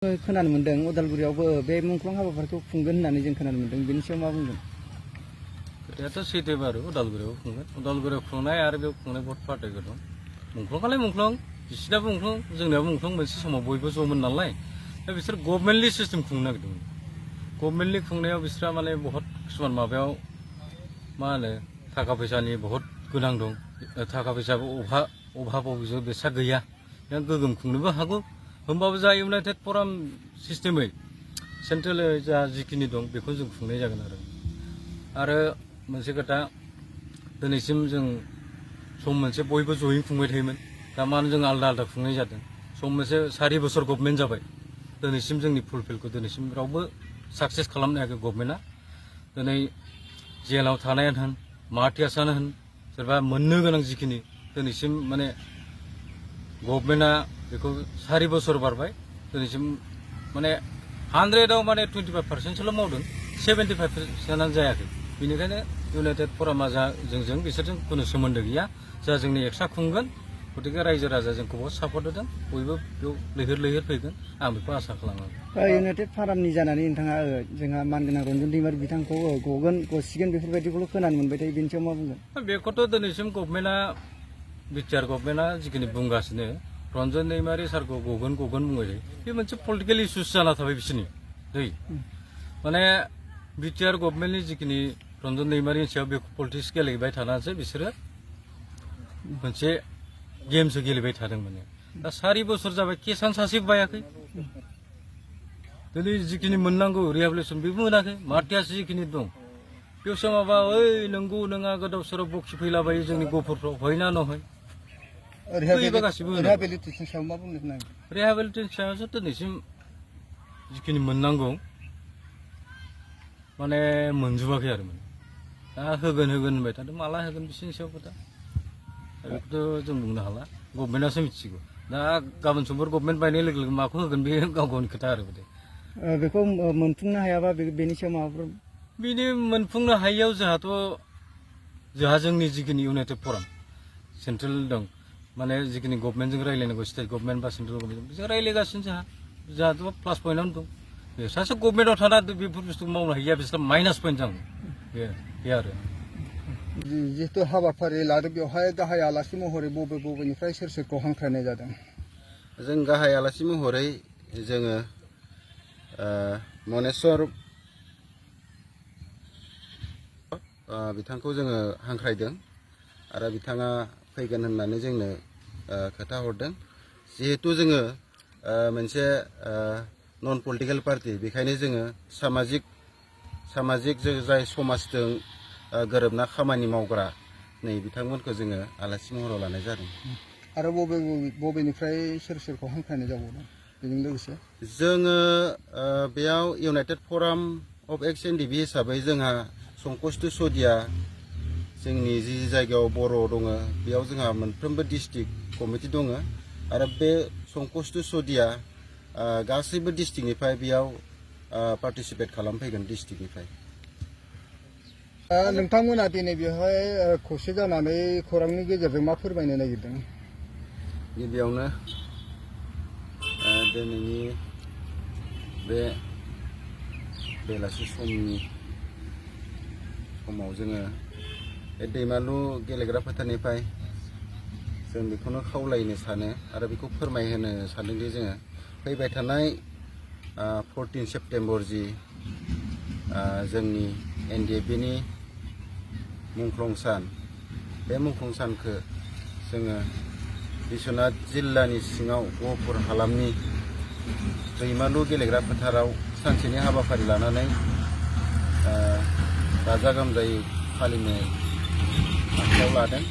खोनानो मोनदों उदालगुरियावबो बे मुंख्लं हाबाफारिखौ खुंगोन होननानै जों खोनानो मोनदों बेनि सायाव मा बुंगोन? खोथायाथ' सैथो बारु उदालगुरियाव खुंगोन उदालगुरियाव खुंनाय आरो बेयाव खुंनाय बहुत पार्थक्य दं। मुंख्लंआलाय मुंख्लं बिसिनाबो मुंख्लं जोंनियाबो मुंख्लं मोनसे समाव बयबो ज'मोन नालाय दा बिसोर गभर्नमेन्टलि सिस्टेम खुंनो नागिरदोंमोन। गभर्नमेन्टलि खुंनायाव बिसोरहा माने बहुत किसुमान माबायाव मा होनो थाखा फैसानि बहुत गोनां दं। थाखा फैसाबो अभाबाव बिसा गैया गोगोम खुंनोबो हागौ होमबाबो जा इउनाइटेड फराम सिस्टेमै सेन्ट्रेल जा जिखिनि दं बेखौ जों खुंनाय जागोन आरो मोनसे खोथा दिनैसिम जों सम मोनसे बयबो जयै खुंबाय थायोमोन दा मानो जों आलदा आलदा खुंनाय जादों सम मोनसे 4 बोसोर गभर्नमेन्ट जाबाय दिनैसिम जोंनि फुलफिलखौ दिनैसिम रावबो साक्सेस खालामनो हायाखै गभर्नमेन्टआ। दिनै जेलाव थानायानो होन माहाथियासानो होन सोरबा मोननो गोनां जिखिनि दिनैसिम माने गभर्नमेन्टआ बेखौ 4 बोसोर बारबाय दिनैसिम माने 100आव माने 25%सोल' मावदों 75%आनो जायाखै। बेनिखायनो इउनाइटेड फरामा जा जोंजों बिसोरजों खुनु सोमोन्दो गैया जा जोंनि एक्सट्रा खुंगोन गतिके रायजो राजा जोंखौ बहुत सापर्ट होदों बयबो बेयाव लैहोर फैगोन आं बेखौ आसा खालामो। इउनाइटेड फरामनि जानानै नोंथाङा जोंहा मानगोनां रन्जन दैमारि बिथांखौ गसिगोन बेफोरबायदिखौल' खोनानो मोनबाय थायो बेनि सायाव मा बुंगोन? बेखौथ' दिनैसिम गभर्नमेन्टआ बिटिआर गभर्नमेन्टआ जिखिनि बुंगासिनो रन्जन दैमारि सारखौ गगोन बुंबाय थायो बे मोनसे पलिटिकेल इस्युस जाना थाबाय बिसोरनि दै माने बिटिआर गभर्नमेन्टनि जिखिनि रन्जन दैमारिनि सायाव बे पलिटिक्स गेलेबाय थानानैसो बिसोरो मोनसे गेमसो गेलेबाय थादों माने दा 4 बोसोर जाबाय केसान सासे बायाखै दिनै जिखिनि मोननांगौ रिहेबिलिटेसन बेबो मोनाखै माथियास जिखिनि दं बेयावसो माबा ओइ नंगौ नङा गोदाव सोराव बखि फैलाबायो जोंनि गफुरफ्राव हयना नहय रिहेबिलिटेसन सायाव मा बुंनो नागिरदों? रिहेबिलिटेसन सायावसो दिनैसिम जिखिनि मोननांगौ माने मोनजोबाखै आरो माने दा होगोन होनबाय थादों माला होगोन बिसोरनि सायाव खोथा बेखौथ' जों बुंनो हाला गभर्नमेन्टआसो मिथिगौ दा गाबोन समफोर गभर्नमेन्ट बायनाय लोगो लोगो माखौ होगोन बे गाव गावनि खोथा आरो बेखौ मोनफुंनो हायाबा बेनि सायाव माबाफोर बिनि मोनफुंनो हायियाव जोंहा जोंनि जिखिनि इउनाइटेड फराम सेन्ट्रेल दं माने जिखिनि गभर्नमेन्टजों रायज्लायनांगौ स्टेट गभर्नमेन्ट बा सेन्ट्रेल गभर्नमेन्ट बिसोर रायज्लायगासिनो जोंहाथ' प्लास पइन्टआवनो दं बे सासे गभर्नमेन्टआव थाना बेफोर बुस्थुखौ मावनो हायिया बिसोर माइनास पइन्ट जागोन बे आरो जिहेतु हाबाफारि लादों बेवहाय गाहाय आलासि महरै बबेनिफ्राय सोरखौ हांख्रायनाय जादों? जों गाहाय आलासि महरै जोङो मनेस्वर बिथांखौ जोङो हांख्रायदों आरो बिथाङा फैगोन होननानै जोंनो खोथा हरदों। जिहेतु जोङो मोनसे नन पलिटिकेल पार्टि बेखायनो जोङो सामाजिक जाय समाजजों गोरोबना खामानि मावग्रा नै बिथांमोनखौ जोङो आलासि महराव लानाय जादों। आरो बबेनिफ्राय सोरखौ हांख्रायनाय जाबावदों बेजों लोगोसे? जोङो बेयाव इउनाइटेड फराम अफ एक्स एनडिपि हिसाबै जोंहा संकष्ट सदिया जोंनि जि जायगायाव बर' दङ बेयाव जोंहा मोनफ्रोमबो डिस्ट्रिक्ट कमिटि दङ आरो बे संकष्ट सदिया गासैबो डिस्ट्रिक्टनिफ्राय बेयाव पार्टिसिपेट खालामफैगोन डिस्ट्रिक्टनिफ्राय। नोंथांमोना दिनै बेवहाय खौसे जानानै खौरांनि गेजेरजों मा फोरमायनो नागिरदों? गिबियावनो दिनैनि बे बेलासि समाव जोङो बे दैमालु गेलेग्रा फोथारनिफ्राय जों बेखौनो खावलायनो सानो आरो बेखौ फोरमायहोनो सानदोंदि जोङो फैबाय थानाय 14 सेप्तेम्बर जि जोंनि एनडिएफबिनि मुंख्लं सान बे मुंख्लं सानखौ जोङो बिश्वनाथ जिल्लानि सिङाव गहपुर हालामनि दैमालु गेलेग्रा फोथाराव सानसेनि हाबाफारि लानानै गाजा गोमजायै फालिनो आखायाव लादों।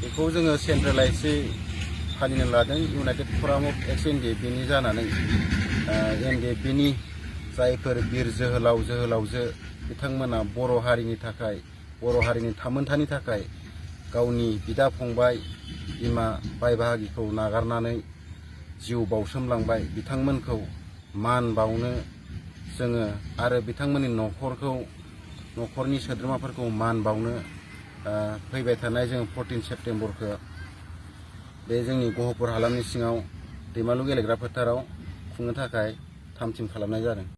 बेखौ जोङो सेन्ट्रेलाइजै फालिनो लादों इउनाइटेड फराम अफ एक्स एनडिएफबिनि जानानै एनडिएफबिनि जायफोर बिर जोहोलावजो बिथांमोना बर' हारिनि थाखाय बर' हारिनि थामोन्थानि थाखाय गावनि बिदा फंबाय बिमा बाय बाहागिखौ नागारनानै जिउ बाउसोमलांबाय बिथांमोनखौ मान बावनो जोङो आरो बिथांमोननि न'खरनि सोद्रोमाफोरखौ मान बावनो फैबाय थानाय जों 14 सेप्तेम्बरखौ बे जोंनि गहपुर हालामनि सिङाव दैमालु गेलेग्रा फोथाराव खुंनो थाखाय थामथिम खालामनाय जादों।